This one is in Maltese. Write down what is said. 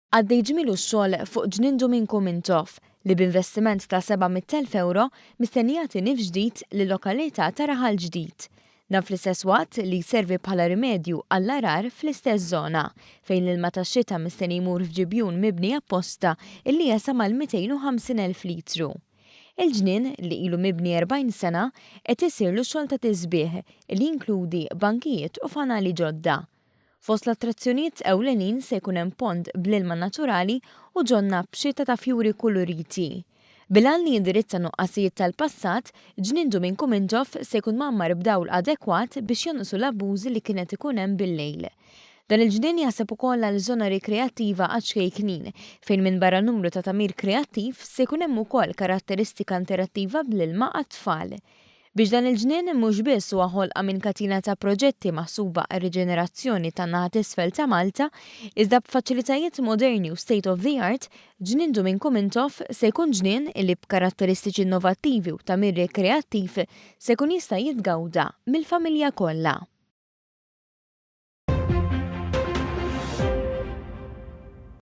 Għaddej ġmielu x-xogħol fuq Ġnien Duminku Mintoff li b'investiment ta' €700,000 mistenni jagħti nifs ġdid lil-lokalità ta' Raħal Ġdid. Dan fl-istess waqt li jservi bħala rimedju għall-għarar fl-istess żona, fejn l-ilma tax-xita mistenni jmur f'ġibjun mibni apposta illi jesa' mal-250,000 litru. Il-ġnien, li ilu mibni 40 sena, qed isirlu xogħol ta' tisbiħ li jinkludi bankijiet u fanali ġodda. Fost l-attrazzjonijiet ewlenin se jkun hemm pont bl-ilma naturali u ġonna b'xita ta' fjuri kuluriti. Bil-għan li jindirizza nuqqasijiet tal-passat, Ġnien Duminku Mintoff se jkun mgħammar b'dawl adekwat biex jonqsu l-abbużi li kien qed ikun hemm bil-lejl. Dan il-ġnien jaħseb ukoll għal żona rikreattiva għaċ-ċkejknin, fejn minbarra numru ta' tagħmir kreattiv se jkun hemm ukoll karatteristika interattiva bl-ilma għat-tfal. Biex dan il-ġnien mhux biss huwa ħolqa minn katina ta' proġetti maħsuba għar-riġenerazzjoni tan-naħa t'isfel ta' Malta, iżda b'faċilitajiet moderni u state of the art, Ġnien Duminku Mintoff se jkun ġnien illi b'karatteristiċi innovattivi u tagħmir rikreattiv se jkun jista' jitgawda mill-familja kollha.